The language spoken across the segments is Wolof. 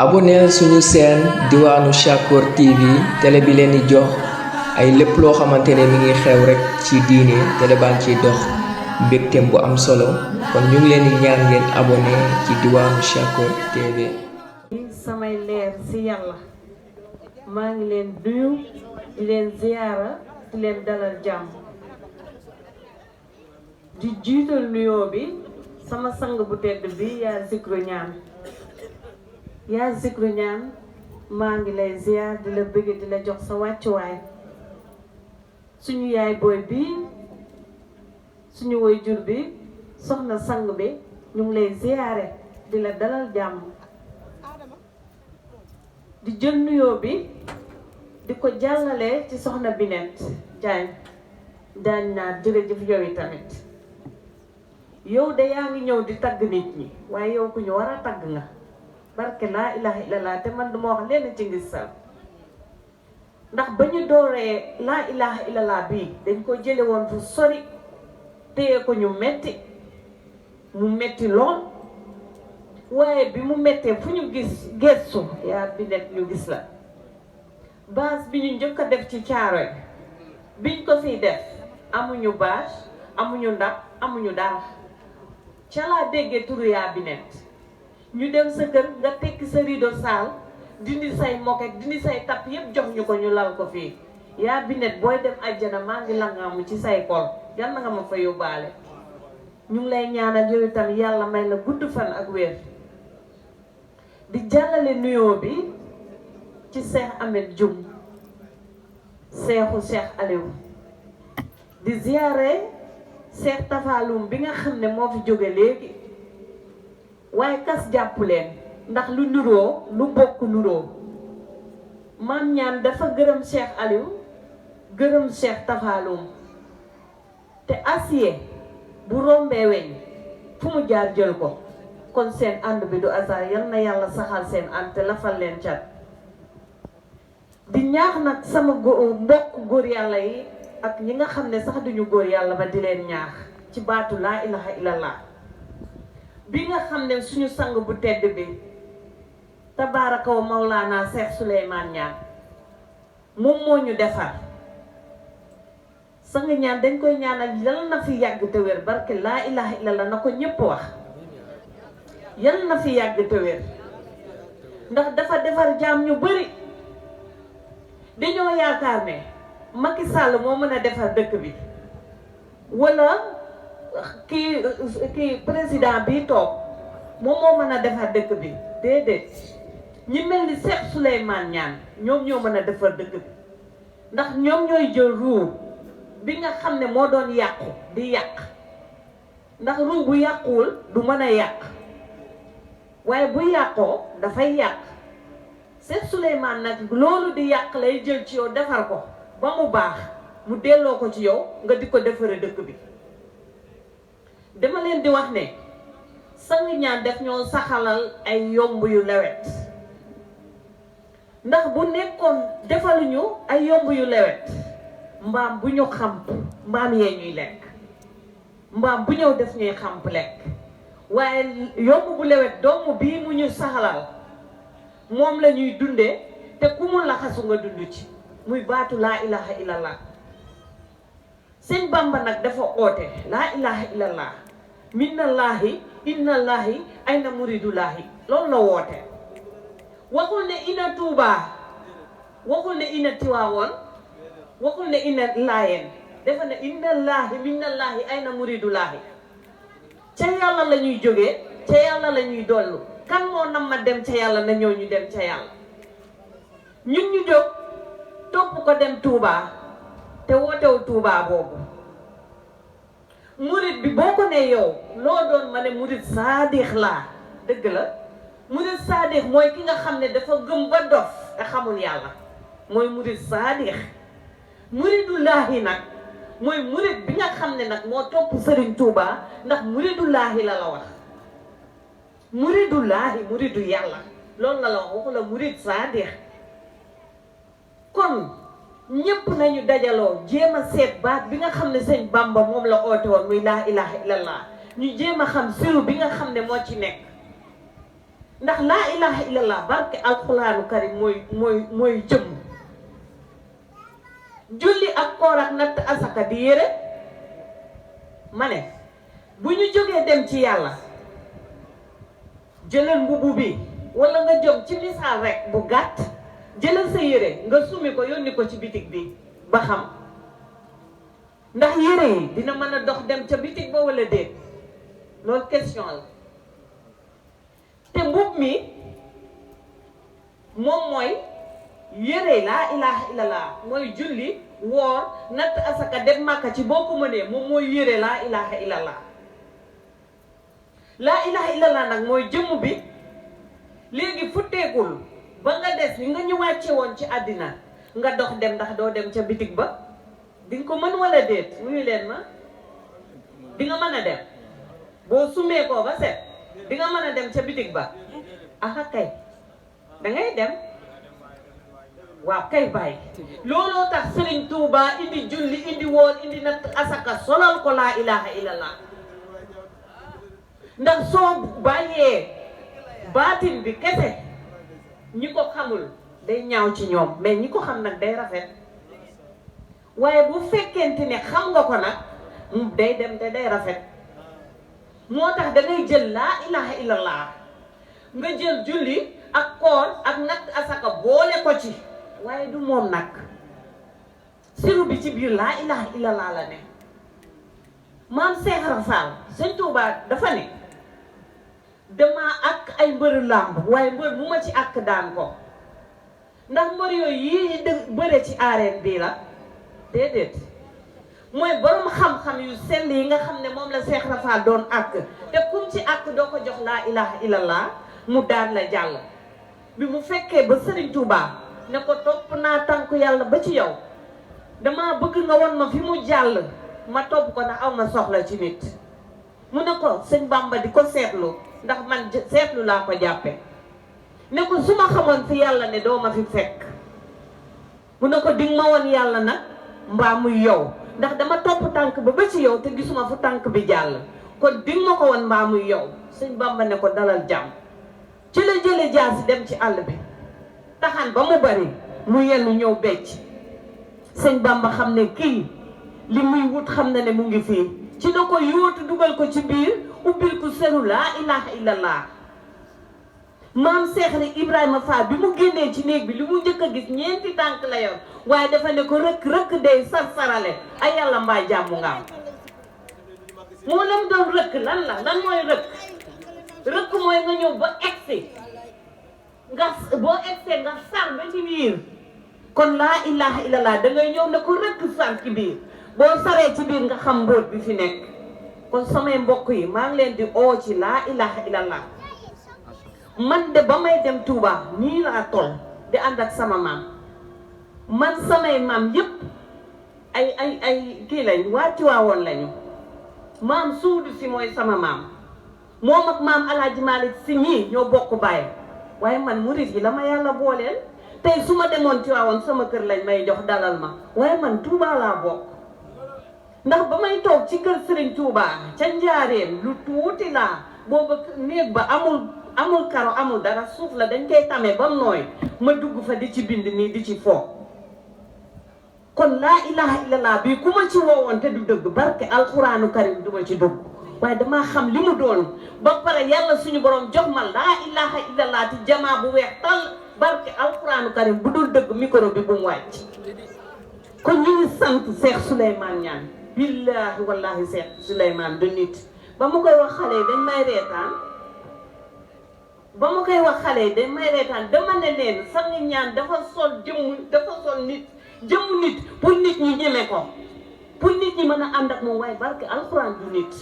abonneel suñu chaîne Diwaanu Shakor TV télé bi leen di jox ay lépp loo xamante ne mi ngi xew rek ci diine télé baa ngi ciy dox mbégteem bu am solo kon ñu ngi leen di ñaan ngeen abonné ci Diwaanu Shakor TV. samay leer ci yàlla maa ngi leen nuyu di leen ziyaara di leen dalal jàmm di jiital nuyoo bi sama sang bu tedd bi yaa Zikru ñaan maa ngi lay ziyaar di la bëgg di la jox sa wàccuwaay suñu yaay booy bi suñu waajur bi soxna sang bi ñu ngi lay ziyaare di la dalal jàmm di jël nuyoo bi di ko jàllale ci soxna Binet daañ naa jërëjëf yow yi tamit yow de yaa ngi ñëw di tagg nit ñi waaye yow ku ñu war a tagg nga barke laa ilaha illallah te man duma wax leen ci ngis sal ndax ba ñu dooree laa ilaha illallah bii dañ ko jële woon fu sori téye ko ñu metti mu metti lool waaye bi mu mettee fu ñu gis gestu yaa Binet ñu gis la bâche bi ñu njëkk a def ci Caaroy biñ ko fiy def amuñu bâche amuñu ndab amuñu dara ca laa déggee turu yaa Binet ñu dem sa kër nga tekki sa rideau salle dindi say moquette dindi say tapp yépp jox ñu ko ñu lal ko fii yaa Binet booy dem àjjana maa ngi langaamu ci say kol yal na nga ma fa yóbbaale ñu ngi lay ñaanal yow itam yàlla may la gudd fan ak wér di jàllale nuyoo bi ci Cheikh Ahmed Dioum seexu Cheikh Aliou di ziyaare Cheikh Tafaloum bi nga xam ne moo fi jóge léegi waaye kas jàpp leen ndax lu nuroo lu bokk nuroo maam ñaan dafa gërëm Cheikh Aliou gërëm Cheikh Tafaloum te acier bu rombee weñ fu mu jaar jël ko kon seen ànd bi du hasard yal na yàlla saxal seen ànd te lafal leen cat di ñaax nag sama mbokk góor yàlla yi ak ñi nga xam ne sax duñu góor yàlla ba di leen ñaax ci baatu laa ilaha illallah bi nga xam ne suñu sang bu tedd bi tabaaraka wa mawlaana Cheikh Souleymane Niane moom moo ñu defar sang ñaan dañ koy ñaanal yal na fi yàgg te wér barke laa ilaha illallah na ko ñépp wax yal na fi yàgg te wér ndax dafa defar jaam ñu bari dañoo yaakaar ne Macky Sall moo mën a defar dëkk bi wala kii président bi toog moom moo mën a defar dëkk bi déedéet ñi mel ni Cheikh Souleymane Niane ñoom ñoo mën a defar dëkk bi ndax ñoom ñooy jël ruu bi nga xam ne moo doon yàqu di yàq ndax ruu bu yàquwul du mën a yàq waaye bu yàqoo dafay yàq Cheikh Souleymane nag loolu di yàq lay jël ci yow defar ko ba mu baax mu delloo ko ci yow nga di ko defare dëkk bi dama leen di wax ne sang ñaan def ñoo saxalal ay yomb yu lewet ndax bu nekkoon defaluñu ay yomb yu lewet mbaam bu ñu xamp mbaam yee ñuy lekk mbaam bu ñëw def ñuy xamp lekk waaye yomb bu lewet doomu bii mu ñu saxalal moom la ñuy dundee te ku mu laxasu nga dund ci muy baatu laa ilaha illallah sëñ Bamba nag dafa oote laa ilaha illallah minallaahi innallaahi ayna muridullaahi loolu la woote waxul ne ina Tuubaa waxul ne ina Tiwaawoon waxul ne ina Laayeen dafa ne innallaahi minallaahi ayna muridullaahi ca yàlla la ñuy jógee ca yàlla la ñuy dollu kan moo nam ma dem ca yàlla na ñëw ñu dem ca yàlla ñun ñu jóg topp ko dem Touba te wootewu Touba boobu murit bi boo ko ne yow loo doon ma ne murit saadix laa dëgg la murit saadix mooy ki nga xam ne dafa gëm ba dof te xamul yàlla mooy murit saadix muridullaahi nag mooy murit bi nga xam ne nag moo topp Sëriñ Touba ndax muridullaahi la wax muridullaahi muridu yàlla loolu la wax waxu la murid saadix kon ñépp nañu dajaloo jéem a seet baat bi nga xam ne sëñ Bamba moom la oote woon muy laa ilaha illallah ñu jéem a xam siru bi nga xam ne moo ci nekk ndax laa ilaha illallah barke alquraanu karim mooy jëm. julli ak koor ak natt asaka di yére ma ne bu ñu jógee dem ci yàlla jëlal mbubu bi wala nga jëm ci misaal rek bu gàtt jëlal sa yére nga sumi ko yónni ko ci bitig bi ba xam ndax yére yi dina mën a dox dem ca bitig ba wala déet loolu question la te mbub mi moom mooy yére laa ilaha illallah mooy julli woor natt asaka dem màkka ci boo ko mënee moom mooy yére laa ilaha illallah. laa ilaha illallah nag mooy jëmm bi léegi futteekul ba nga des ni nga ñu wàcce woon ci àddina nga dox dem ndax doo dem ca bitig ba di nga ko mën wala déet wuyu leen ma di nga mën a dem boo sumee koo ba set di nga mën a dem ca bitig ba aha kay dangay dem waaw kay bàyyi looloo tax Sëriñ Tuuba indi julli indi woor indi natt asaka solal ko laa ilaha illallah ndax soo bàyyee baatin bi kese ñi ko xamul day ñaaw ci ñoom mais ñi ko xam nag day rafet waaye bu fekkente ne xam nga ko nag day dem te day rafet moo tax dangay jël laa ilaha illallah nga jël julli ak koor ak natt asaka boole ko ci waaye du moom nag siru bi ci biir laa ilaha illallah la ne maam Seex Rafaal Sëñ Tuubaa dafa ne dama ak ay mbëru làmb waaye mbër bu ma ci ak daan ko ndax mbër yooyu yii bëre ci arène bii la déedéet mooy borom xam-xam yu sell yi nga xam ne moom la Seex Rafaal doon ak te kum ci ak doo ko jox laa ilaha illallah mu daan la jàll bi mu fekkee ba Sëriñ Tuubaa ne ko topp naa tànku yàlla ba ci yow dama bëgg nga won ma fi mu jàll ma topp ko ndax aw ma soxla ci nit mu ne ko sëñ Bamba di ko seetlu ndax man seetlu laa ko jàppe ne ko su ma xamoon fi yàlla ne doo ma fi fekk mu ne ko dig ma woon yàlla nag mbaa muy yow ndax dama topp tànk ba ci yow te gisuma fu tànk bi jàll kon dig ma ko woon mbaa muy yow sëñ Bamba ne ko dalal jàmm ci la jële jaasi dem ci àll bi taxaan ba mu bari mu yenn ñëw becc sëñ Bamba xam ne kii li muy wut xam na ne mu ngi fii ci la ko yóotu dugal ko ci biir ubbil ko seru laa ilaha illallah maam Seex Ibrahima Fall bi mu génnee ci néeg bi li mu njëkk a gis ñeenti tànk la yor waaye dafa ne ko rëkk rëkk day sar-sarale ay yàlla mbaa jàmm nga am moo lam doon rëkk lan mooy rëkk rëkk mooy nga ñëw ba egsi nga boo egsee nga sar ba ci biir kon laa ilaha illallah da ngay ñëw ne ko rëkk sar ci biir boo saree ci biir nga xam mbóot bi fi nekk kon samay mbokk yi maa ngi leen di oo ci laa ilaha illallah man de ba may dem Touba nii laa toll di ànd ak sama maam man samay maam yépp ay kii lañ waa Tiwaawoon lañu maam Suudu Si mooy sama maam moom ak maam Alaaji Malik Si ñii ñoo bokk baay waaye man murit yi la ma yàlla booleel tey su ma demoon Tiwaawoon sama kër lañ may jox dalal ma waaye man Touba laa bokk ndax ba may toog ci kër Serigne Touba ca Njaareem lu tuuti laa booba néeg ba amul karo amul dara suuf la dañ koy tame ba nooy ma dugg fa di ci bind nii di ci foo kon laa ilaha illallah bii ku ma ci woowoon te du dëgg barke alxuraanu karim du ma ci dugg waaye damaa xam li mu doon ba pare yàlla suñu borom jox ma laa ilaha illallah ti jamaa bu weex tal barke alxuraanu karim bu dul dëgg micro bi bu mu wàcc kon ñu ngi sant Cheikh Souleymane Niane billaahi wallaahi Cheikh Souleymane du nit ba mu koy wax xale yi dañ may reetaan dama ne leen sang ñaan dafa sol nit jëmmu nit pour nit ñi ñeme ko pour nit ñi mën a ànd ak moom waaye barke alxuraan du nit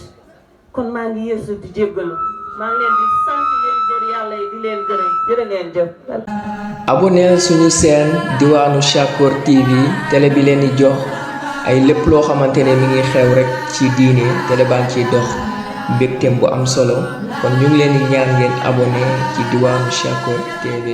kon maa ngi yeesu di jéggalu maa ngi leen di sant leen góor yàlla yi di leen gërëm jërë ngeen jëf abonneel suñu chaîne Diwaanu Shakor TV télé bi leen di jox ay lépp loo xamante ne mi ngi xew rek ci diine télé baa ngi ciy dox mbégteem bu am solo kon ñu ngi leen di ñaan ngeen abonné ci Diwaanu Shakor TV